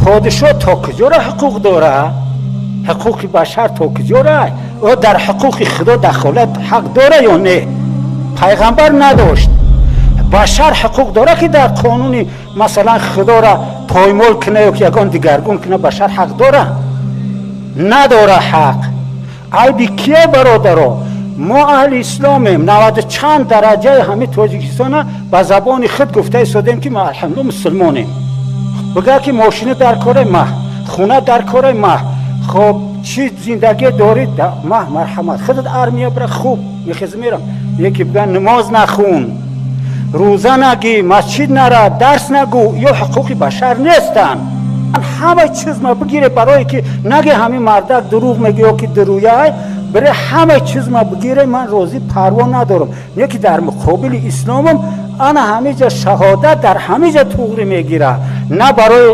Подишоҳ то куҷора ҳуқуқ дора? Ҳуқуқи башар то куҷора? Ӯ дар ҳуқуқи Худо дахолат ҳақ дора ё не? Пайғамбар надошт. Башар ҳуқуқ дора, ки дар қонуни, масалан, Худора поймол куна ё ки ягон дигаргун куна? Башар ҳақ дора? Надора ҳақ. Айби кие, бародаро? Мо аҳли исломем. Наваду чанд дараҷаи ҳамин Тоҷикистона ба забони худ гуфта истодем, ки мо, алҳамду, мусулмонем. Бигӯя, ки мошина дар кори ма, хона дар кори ма, хоб, чӣ зиндагӣ дорӣ, ма, марҳамат, худат армия бира, хуб, мехезӣ, мерам. Яке бигӯя: намоз нахун, рӯза нагӣ, масҷид нара, дарс нагӯ, ё ҳуқуқи башар нестанд. Ҳама чиз ма бигире, барое ки наге ҳамин мардак дурӯғ мегӯ ё ки дурӯяй. Бире, ҳама чиз ма бигире, ман розӣ, парво надорам. Не ки дар муқобили исломам ана ҳамиҷа шаҳодат дар ҳамиҷа туғри мегира, на барои.